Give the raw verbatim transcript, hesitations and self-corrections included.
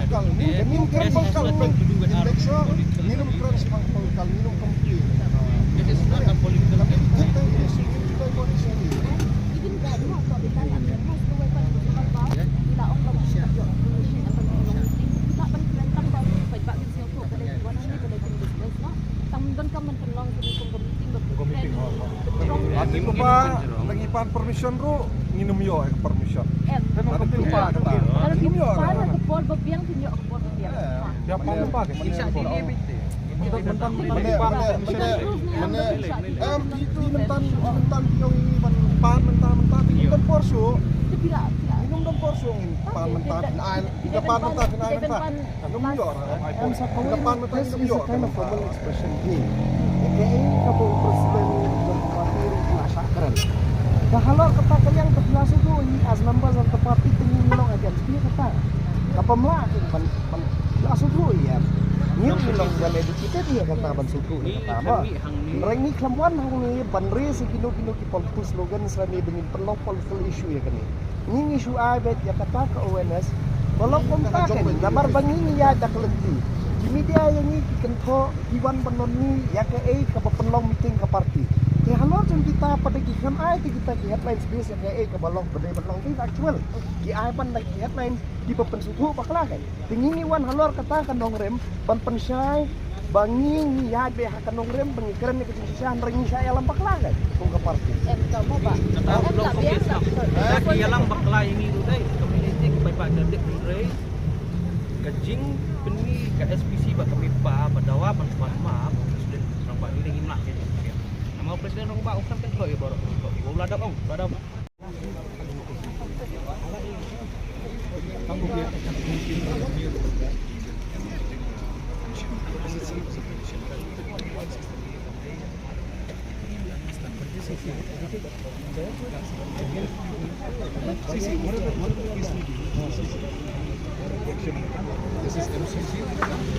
Ngim kren political. Ngim kren political. Ngim kren political. Ngim kren political. This is not a political campaign. Even that, no, so they can't answer. Most of the weapons, Ati kumba la ngi pan permission ruh ngin ym ïoh ïa ka permission. Ati kumba kata ngin ym ïoh. Ïa pa kumba ka. Mynta mynta mynta mynta mynta em ki ki mynta mynta ki ong ngi ban pan mynta mynta ki ym don por shuh. Ngin ym don por shuh ngin pan mynta phin ai. Ngin pan mynta phin ai mynta. Em sa kawei, this is a kind of formal expression. Ïa kaei kaba u president jong ka party ruh u la shah kren. Ka halor kata ka liang ka phi la sngewthuh ïa as members of the party te ngi long against ïa kata. Kaba mlak ban ban phi la sngewthuh ïa. Ngi ruh ngi long well educated ïa kata ban sngewthuh ïa kata mo. Hynrei ngi khlem wan hangne ban raise ïa kino kino ki political slogans lane ba ngin pynlong political issue ïa kane. Ngi ngi shu ai beit ïa kata ka awareness. Ba long kumta kein namar ba ngi ngi ïaid da ka lynti. Ki media ïa ngi ki kynthoh ki wan ban ong ngi ïa kaei kaba pynlong meeting ka party. Te halor jong kita pat de ki khlem ai te kita ki headlines base ïa kaei kaba long ba dei ban long ki actual. Ki ai ban da ki headlines kiba pynsngewthuh bakla kein. Te ngi ngi wan halor kata ka nongrim ban pynshai ba ngi ngi ïaid beit ha ka nongrim ba ngi kren ïa ka jingshisha hynrei ngi shah ïalam bakla kein kum ka party. Em ka mo ba. Em ka biang ka. Ka ïalam bakla ïa ngi ruh dei ka community ka paidbah ka dik hynrei ka jingpyni ka S P C ba ka MIPA ba dawa ban pan map ka student rangbah ngi dei ngi mlak ïa ka. Namar president rangbah u kan kan ko ïa baroh ko ïa u la dap ong la dap. This is M C C.